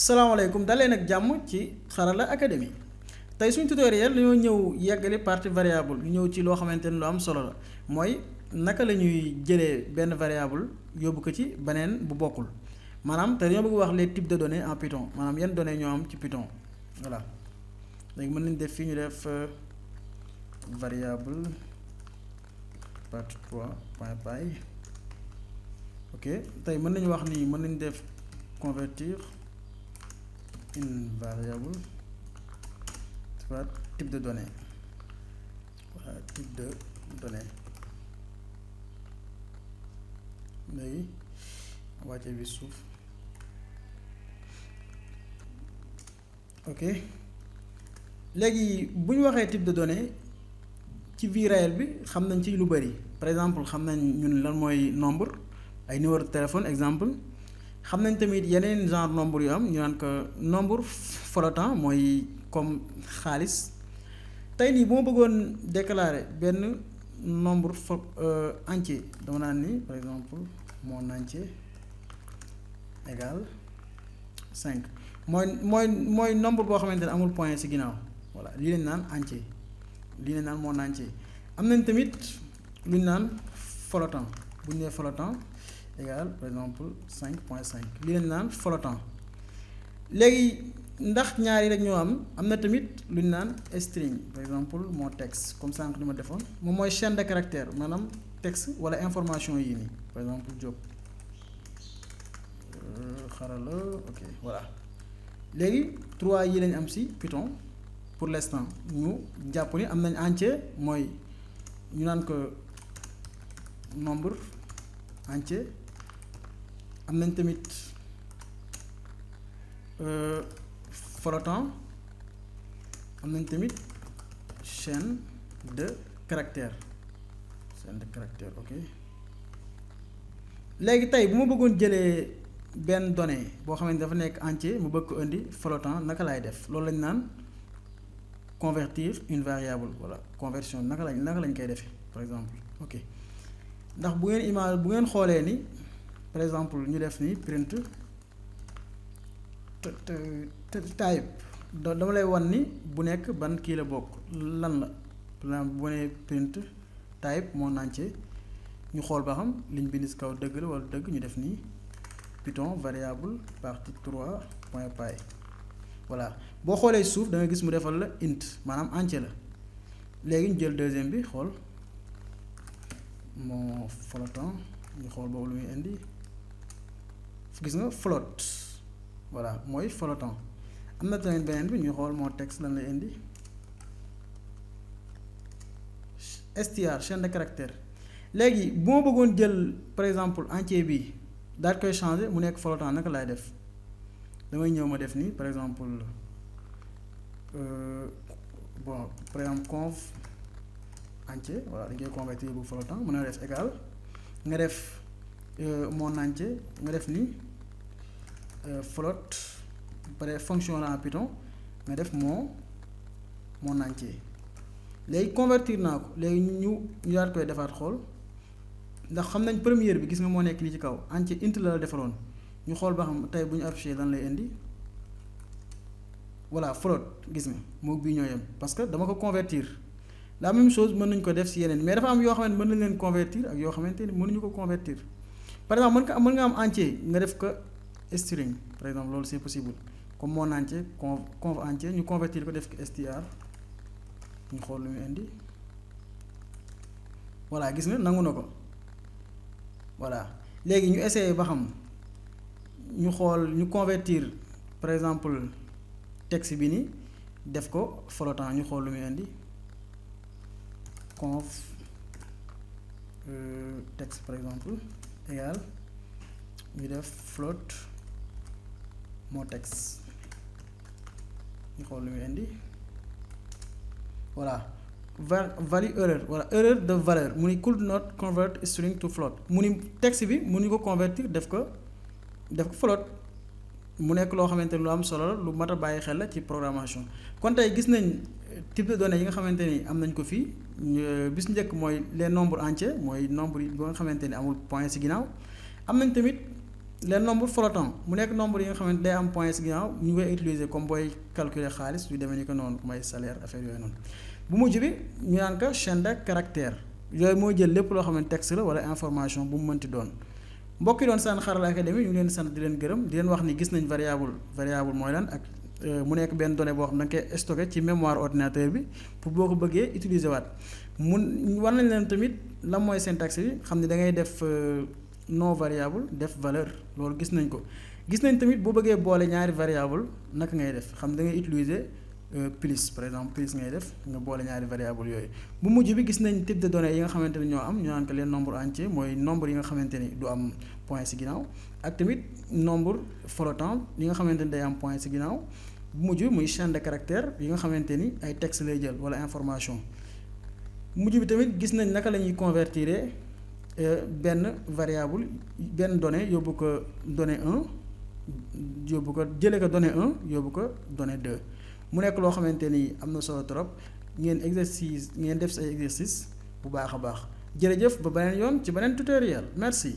salaamaaleykum daleen ak jàmm ci Xarala Academy tey suñ tutoriel dañoo ñëw yeggali partie variable ñu ñëw ci loo xamante ni lu am solo la mooy naka la ñuy jëlee benn variable yóbbu ko ci beneen bu bokkul maanaam te dañoo bëgg wax les types de données en Python maanaam yan données ñoo am ci Python voilà léegi mën nañ def fii ñu def variable partie 3 point py ok tey mën nañu wax ni mën nañ def convertir une variable soit type de données voilà type de données léegi wàcce bi suuf ok léegi bu ñu waxee type de données ci vie réelle bi xam nañ ci lu bari par exemple xam nañ ñun lan mooy nombre ay numéro de téléphone exemple xam nañ tamit yeneen genre nombre yu am ñu naan ko nombre flottant mooy comme xaalis tey nii bu ma bëggoon déclarer benn nombre entier dama naan ni par exemple mon entier égal 5 mooy nombre boo xamante ne amul point ci ginnaaw voilà lii lañ naan entier lii lañ naan mon entier am nañ tamit lu ñu naan flottant bu ñu nee flottant égal par exemple 5.5 lii lañ naan flottant léegi ndax ñaari rek ñoo am na tamit lu ñu naan string par exemple mon texte comme sànq li ma defoon moom mooy chaîne de caractère maanaam texte wala information yii nii par exemple Diop Xarala ok voilà léegi 3 yi lañ am ci Python pour l'instant ñu jàpp ni am nañ entier mooy ñu naan ko nombre entier am nañ tamit flottant am nañ tamit chaîne de caractère ok léegi tey bu ma bëggoon jëlee benn donnée boo xam ne dafa nekk entier mu bëgg ko indi flottant naka laay def loolu lañ naan convertir une variable voilà conversion naka lañ koy defee par exemple ok ndax bu ngeen xoolee ni par exemple ñu def ni print type dama lay wan ni bu nekk ban kii la bokk lan la par exemple bu nee print type mon entier ñu xool ba xam liñ bind ci kaw dëgg la wala dëgg ñu def nii Python variable partie 3 point py voilà boo xoolee suuf da nga gis mu defal la int maanaam entier la léegi ñu jël deuxième bi xool mon flottant ñu xool boobu lu muy indi gis nga float voilà mooy flottant am na tamit beneen bi ñu xool mon texte lan lay indi str chaîne de caractère léegi bu ma bëggoon jël par exemple entier bi daal koy changer mu nekk flottant naka laay def damay ñëw ma def nii par exemple bon par exemple conv entier voilà dañ koy convertir bu flottant mën na def égal nga def mon entier nga def ni float pare fonction la en Python nga def mon entier léegi convertir naa ko léegi ñu daal koy defaat xool ndax xam nañ première bi gis nga moo nekk nii ci kaw entier int la defaloon ñu xool ba xam tey bu ñu affiché lan lay indi voilà float gis nga moo bii ñoo yem parce que dama ko convertir la même chose mën nañu ko def ci yeneen mais dafa am yoo xamante mën nañ leen convertir ak yoo xamante ni mënuñu ko convertir par exemple mën nga am entier nga def ko string par exemple loolu c'est possible comme mon entier conv entier ñu convertir ko def ko str ñu xool lu muy indi voilà gis nga nangu na ko voilà léegi ñu essayer ba xam ñu xool ñu convertir par exemple texte bi ni def ko flottant ñu xool lu muy indi conv texte par exemple égal ñu def float mon texte ñu xool lu muy indi voilà value erreur voilà erreur de valeur mu ni could not convert string to float mu ni texte bi mënuñu ko convertir def ko float mu nekk loo xamante ni lu am solo la lu mat a bàyyi xel la ci programmation kon tey gis nañ type de données yi nga xamante ni am nañ ko fii bis njëkk mooy les nombres entiers mooy nombre yi ba nga xamante ni amul point ci ginnaaw am nañ tamit les nombres flottants mu nekk nombre yi nga xamante day am point si ginnaaw ñu koy utiliser comme booy calculer xaalis yu demee ni ko noonu mooy salaire affaire yooyu noonu. bu mujj bi ñu naan ko chaîne de caractère yooyu mooy jël lépp loo xam ne texte la wala information bu mu mënti doon mbokk yi doon seen Xarala Academy ñu ngi leen sant di leen gërëm di leen wax ni gis nañ variable mooy lan ak mu nekk benn donnée boo xam ne da nga koy stocké ci mémoire ordinateur bi pour boo ko bëggee utiliser waat war nañ leen tamit lan mooy syntaxe bi xam ne da ngay def non variable def valeur loolu gis nañ ko gis nañ tamit boo bëggee boole ñaari variable naka ngay def xam da ngay utiliser plus par exemple plus ngay def nga boole ñaari variable yooyu bu mujj bi gis nañ type de données yi nga xamante ne ñoo am ñu naan ko les nombres entiers mooy nombre yi nga xamante ni du am point ci ginnaaw ak tamit nombre flottant yi nga xamante ni day am point ci ginnaaw bu mujj muy chaîne de caractère yi nga xamante ni ay texte lay jël wala information mujj bi tamit gis nañ naka la ñuy convertir benn variable benn donnée yóbbu ko donnée 1 yóbbu ko jëlee ko donnée 1 yóbbu ko donnée 2 mu nekk loo xamante ni am na solo trop ngeen def say exercice bu baax a baax jërëjëf ba beneen yoon ci beneen tutoriel merci.